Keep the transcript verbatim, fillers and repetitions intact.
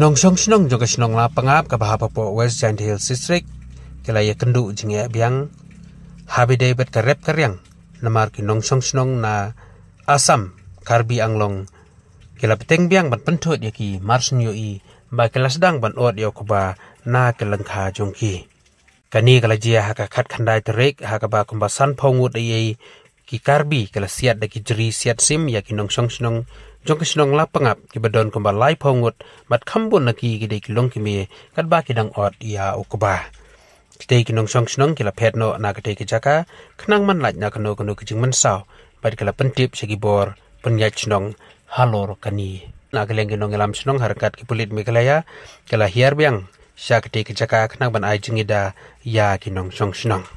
Nongshong shnong jong ka shnong Lapangap kaba hapoh West Jaintia Hills District ki la ïakynduh jingeh biang ha ba ïadei bad ka rep ka riang, namar ki nongshong shnong na Assam, Karbi Anglong ki la bteng biang ban pynthut ïa ki, mar shu ïohi ba ki la sdang ban ot ïa u kba na ka lyngkha jong ki. Kane ka la jia ha ka khatkhyndai tarik, ha kaba kumba sanphew ngut eiei ki Karbi ki la siat da ki jri siat sim ïa ki nongshong shnong jong ka shnong Lapangap kiba don kumba laiphew ngut, bad kham bun na ki ki dei ki longkmie katba ki dang ot ïa u kba. Kitei ki nongshong shnong ki la phet noh na katei ka jaka khnang ban lait na kano kano ka jingmynsaw, bad ki la pyntip sha ki bor pynïaid shnong halor kane. Na ka liang ki nongïalam shnong ha ryngkat ki pulit Meghalaya ki la hiar biang sha katei ka jaka khnang ban ai jingïada ïa ki nongshong shnong.